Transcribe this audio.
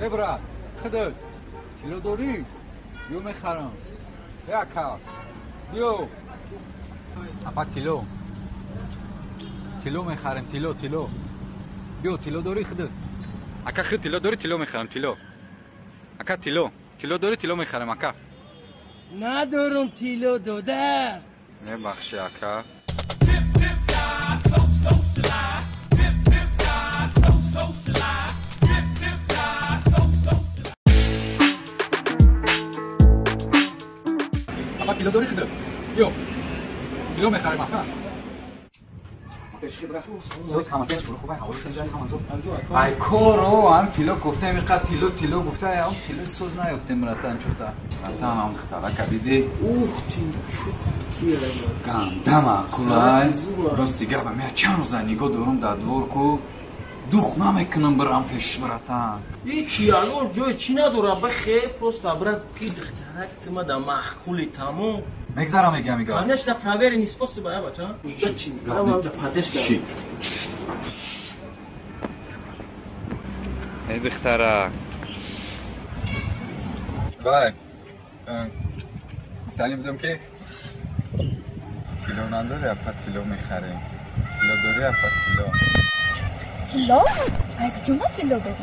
Э брат, худат тилло дорӣ? Биё мехарам. Э ака, биё. Апа тилло. Тилло мехарем, тилло, тилло. Биё, тилло дорӣ худат? Ака худ тилло дорӣ, тилло мехарам, тилло. Ака тилло. Тилло дорӣ, тилло мехарем, ака. Надорам тилло, додар. Мебахши, ака. Апа тилло дорӣ худат? Биё. Тилло мехарем, ака. Ай коро, ам тилло гуфтаем, иқад тилло тилло гуфтаем, ам тилло соз наёфтем, братан, чота. Братан, ам духтарака диди? Ух ты, чё кира, Ганда маъқулай. Рости гапа, мя чанд рӯза нигоҳ дорам дар двор ку, дух намекунам бирам пеш, братан. Ҳичи, ягон ҷой чӣ надорам, бихе, просто бира ки духтарак тима да маъқули тамом. Мегзарам, мегам ига. Конечно, проверенный способ, а бача. Чӣ? Ам поддержка. Ши. Эй духтарак. Вай. Гуфтани будам ки тилло надорӣ, апа тилло мехарем. Тилло дорӣ, апа тилло. Тилло? Ай куҷо ма тилло дорам?